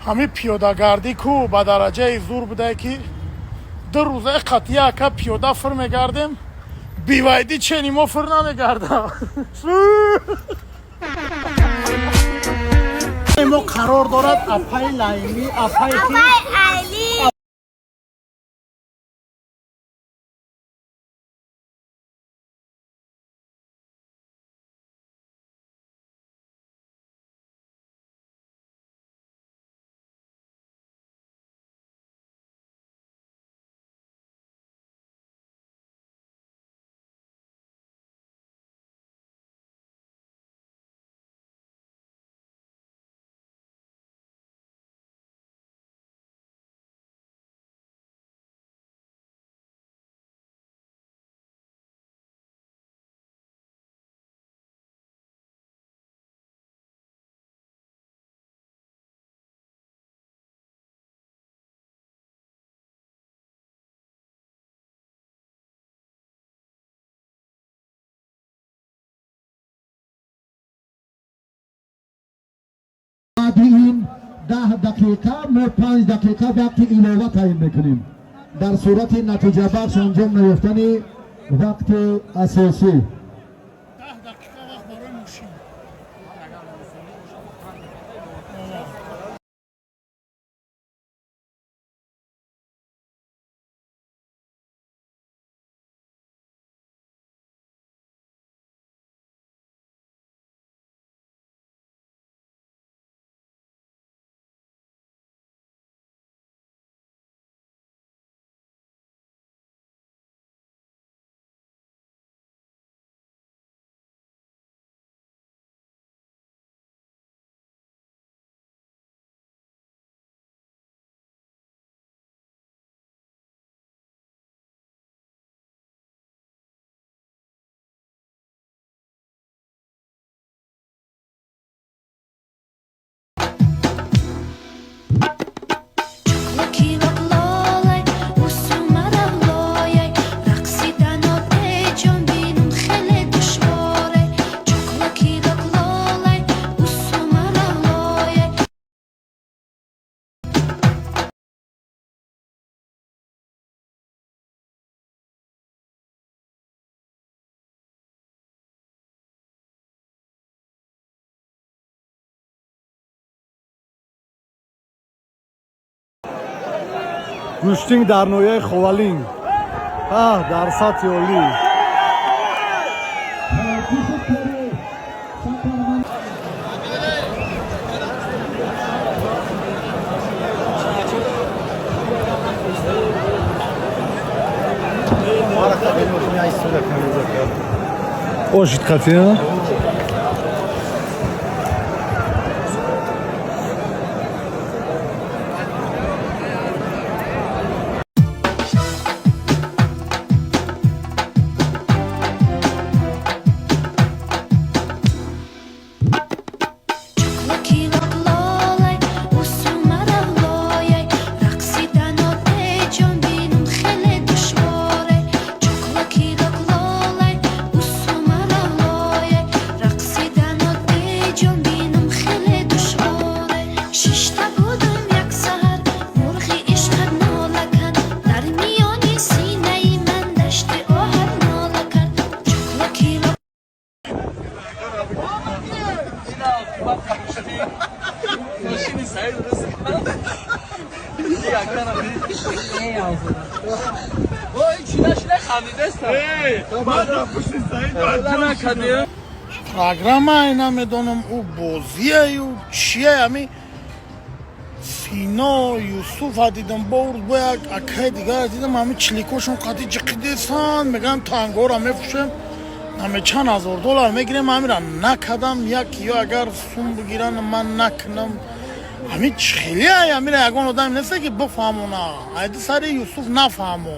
Ҳамин пиёдагардӣ ку ба дараҷаи зур будае, ки 2 рӯза қатъия ака пиёда фир мегардем. Бивайди чени мо фир намегардам. Мо қарор дорад апаи Лайли, апаи ки Али. Баъди ин 10 дақиқа мо 5 дақиқа вақти илова таъин мекунем дар сурати натиҷабахш анҷом наёфтани вақти асосӣ. 10 дақиқа вақт барои мошин. Локи-лок лолай, усумаравлояй, рақсидано теҷон бинум хеле душворай. Чоклоки-лок лолай, усумаравлояй. Гӯштинг дар ноҳияи Ховалинг дар сатҳи олӣ. Ошит қатия. Локи-лок лолай, усумаравлояй, рақсидано теҷон бинум хеле душворай. Чоклоки-лок лолай, усумаравлояй, рақсидано теҷон бинум хеле душворай. Шишта будум як саҳар, мурғи ишқат нола кард, дар миёни синаи ман дашти оҳат нола кард. Чоклоки-лок. Мошини Саид рӯзи ой чина шина хандидеста накардем. Программае намедонам, ӯ бозиаю чие. Ами Сино Юсуфа дидам, бо бо як акаи дигар дидам, ами чиликошон қади ҷиқидесан, мегӯям тангора мефурӯшем, ами чанд ҳазор доллар мегирем. Амира накадам як ё агар сум бигиран, ман накунам. Ами хеле амира ягон одаме неста, ки бифаҳмона. Айди сари Юсуф нафаҳмо.